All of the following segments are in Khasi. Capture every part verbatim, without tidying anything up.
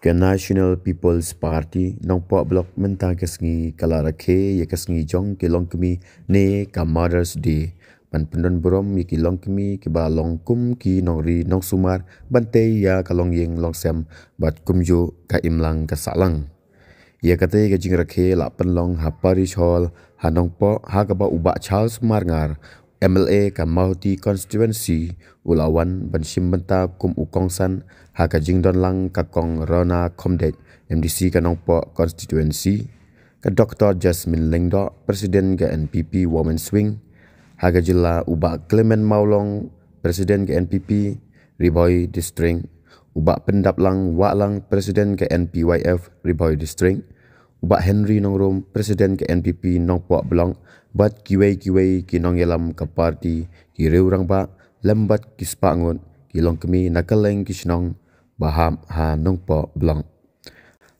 Ka National People's Party Nongpoh Block mynta ka sngi ka la rakhe ïa ka sngi jong ki longkmie ne ka Mother's Day, ban pyndon burom ïa ki longkmie kiba long kum ki nongri nongsumar ban tei ïa ka longïing longsem bad kumjuh ka imlang ka sahlang. Ïa katei ka jingrakhe la pynlong ha Parish Hall ha Nongpoh, ha kaba u Bah Charles Marngar, M L A ka Mawhati Constituency, u la wan ban shim bynta kum u kongsan ha ka jingdon lang ka Kong Rona Khymdeit, M D C ka Nongpoh Constituency, ka Doktor Jasmine Lyngdoh, President ka N P P Women's Wing, ha ka jylla u Bah Clement Mawlong, President ka N P P Ri Bhoi District, u Bah Pyndaplang Wahlang, President ka N P Y F Ri Bhoi District, u Bah Henry Nongrum, President ka N P P Nongpoh Block, bad kiwei kiwei ki nongïalam ka party, ki riew rangbah, lem bad ki spah ngut ki longkmie na kylleng ki shnong ba hap ha Nongpoh Block.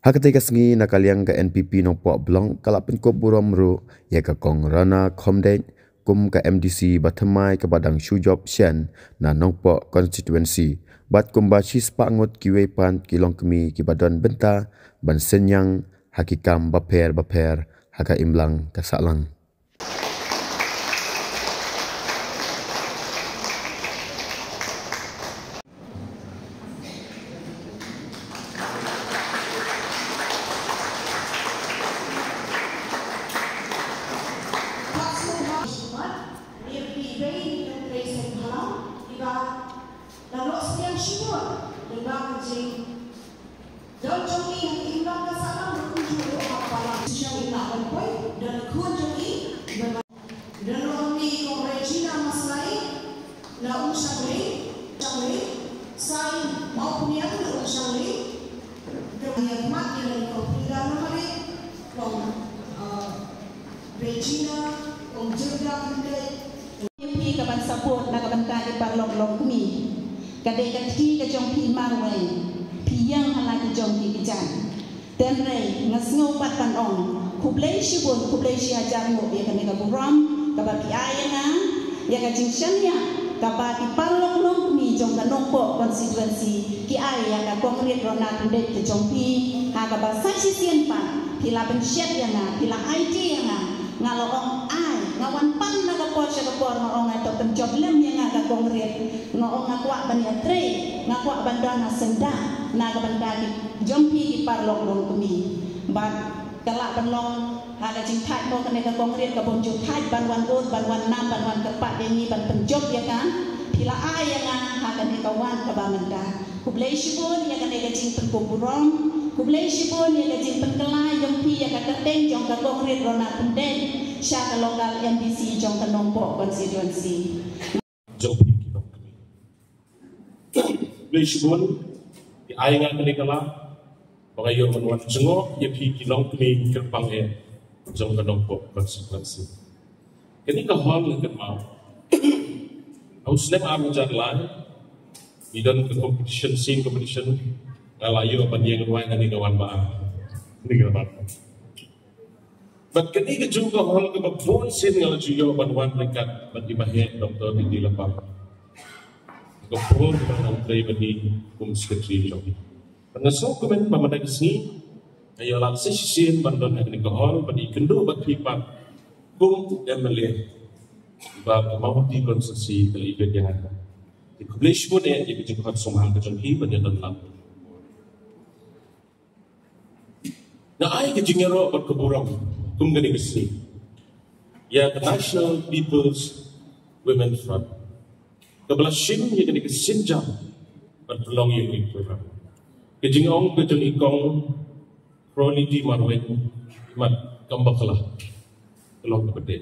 Ha katei ka sngi, na ka liang ka N P P Nongpoh Block ka la pynkup burom ruh ïa ka Kong Rona Khymdeit kum ka M D C ba thymmai kaba dang shu jop shen na Nongpoh Constituency, bad kumba shispah ngut kiwei pat ki longkmie kiba don bynta ban synñiang ha ki kam bapher bapher ha ka imlang ka sahlang. Don jong ngi ha ki imlang ka sahlang ruh kumjuh ruh ha ka balang. Shisha ngi lah ban poi, don khun jong ngi, don ruh ngi Kong Regina Maslai na Umshangri, Shangri, Sai Mawphniang na Umshangri. Ka ïa khmat ïa la Kong Hilda Namari, Kong, uh, Regina, Kong Jilda Khymdeit. Ïa phi ka ban support na ka bynta ki paralok longkmie. Ka dei ka kti ka jong phi marwei. Phi ïeng ha la ki jong ki kjat. Tynrai nga sngew pat ban ong khublei shibun, khublei shihajar nguh ïa kane ka burom kaba phi ai ïa nga, ïa ka jingshaniah kaba ki paralok longkmie jong ka Nongpoh constituency ki ai ïa ka Kong Rit Rona Khymdeit ka jong phi, ha kaba sa shisien pat phi la pynshet ïa nga, phi la aiti ïa nga. Nga la ong ai, nga wan pan na ka por sha ka por, nga ong ai to pynjop lem ïa nga ka Kong Rit. Nga ong nga kwah ban ïatrei, nga kwah ban don ha syndah na ka bynta ki jong phi ki paralok longkmie. Bad ka lah ban long ha ka jingthait mo kane ka Kong Rit ka bym ju thait ban wan ud, ban wan nam, ban wan kyrpad ïa ngi ban pynjop ïa ka. Phi la ai ïa nga ha kane ka wad kaba mynta. Khublei shibun ïa kane ka jingpynkup burom. Khublei shibun ïa ka jingpynkylla jong phi ïa ka kyrteng jong ka Kong Rit Rona Khymdeit sha ka local M D C jong ka Nongpoh constituency. Jong phi ki longkmie. Khublei shibun, phi ai nga kane ka lad ba nga ïoh ban wan jngoh ïa phi ki longkmie kyrpang eh jong ka Nongpoh constituency. Kane ka hall nga kynmaw, ha u snem ar hajar lai, ngi don ka competition, singing competition, nga la ïoh ban ïeng rwai ha kane ka wan ba ar. Kane ka wan. Bad kane ka jong ka hall kaba bun sien nga la ju ïoh ban wan ryngkat bad i Bah Doctor Didi Lapang, ka bun ba nang trei bad i kum secretary jong i. Bad nga sngewkmen ba mynta ka sngi nga ïoh lad sa shisien ban don ha kane ka hall bad ïakynduh bad phi pat kum M L A ba ka Mawhati constituency ka la ïa peit ïa nga. Te khublei shibun eh ïa ka jingkhot sngewbha ka jong phi ban ïa don lang. Nga ai ka jingïaroh bad ka burom kum kane ka sngi ïa ka National People's Women Front kaba la shim ïa kane ka sienjam ban pynlong ïa kane ka program. Ka jingong ka jong i Kong Crowley T Marwein, mat kam bakla ka long kaba dei.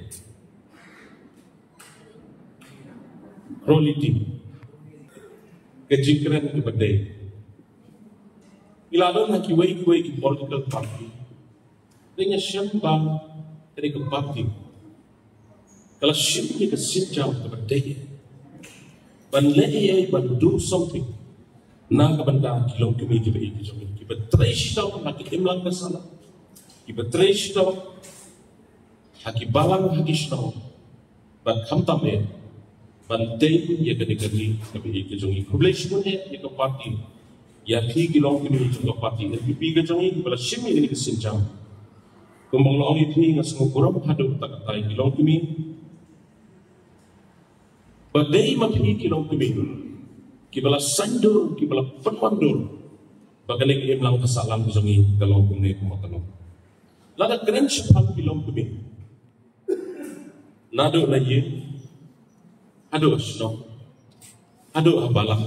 Crowley T, ka jingkren kaba dei. I la don ha kiwei kiwei ki political party. Te nga shem ba kane ka party ka la shim ïa ka sienjam kaba dei ban leh ïa, ban do something na ka bynta ki longkmie kiba ïeit ki jong ngi, kiba trei shitom ha ka imlang ka sahlang, kiba trei shitom ha ki balang ha ki shnong. Bad khamtam eh ban tei ïa kane ka ri kaba ïeit ka jong ngi. Khublei shibun eh ïa ka party Ïa phi ki longkmie jong ka party N P P ka jong ngi, ba la shim ïa kane ka sienjam. Kumba nga la ong ïa phi, nga sngewburom haduh katta katta ïa ki longkmie. Ba dei ma phi ki longkmie kiba la saiñdur, kiba la pynwandur ba kane ka imlang ka sahlang ka jong ngi ka long kumne kumba ka long. Lada kren shaphang ki longkmie, naduh na ïing haduh ha shnong, haduh ha balang,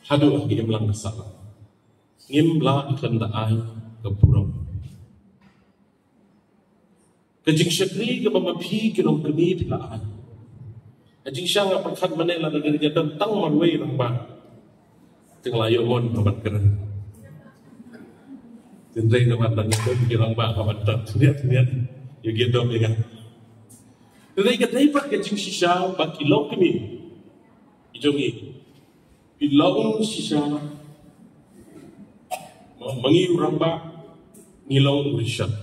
haduh ha ka imlang ka sahlang, ngim lah ban da ai ka burom. Ka jingshakri kaba ma phi ki longkmie phi la ai. Ka jingshang nga pyrkhat mynne lada ka ïa don tang marwei rangbah, te nga la ïoh mon ka ban kren. Hynrei namar don ki rangbah ka ban tad thniat thniat ïa ki dom ïa nga. Hynrei ka dei pat ka jingshisha ba ki longkmie ki jong ngi, phi long shisha ma, ma ngi u rangbah, ngi long u rishot.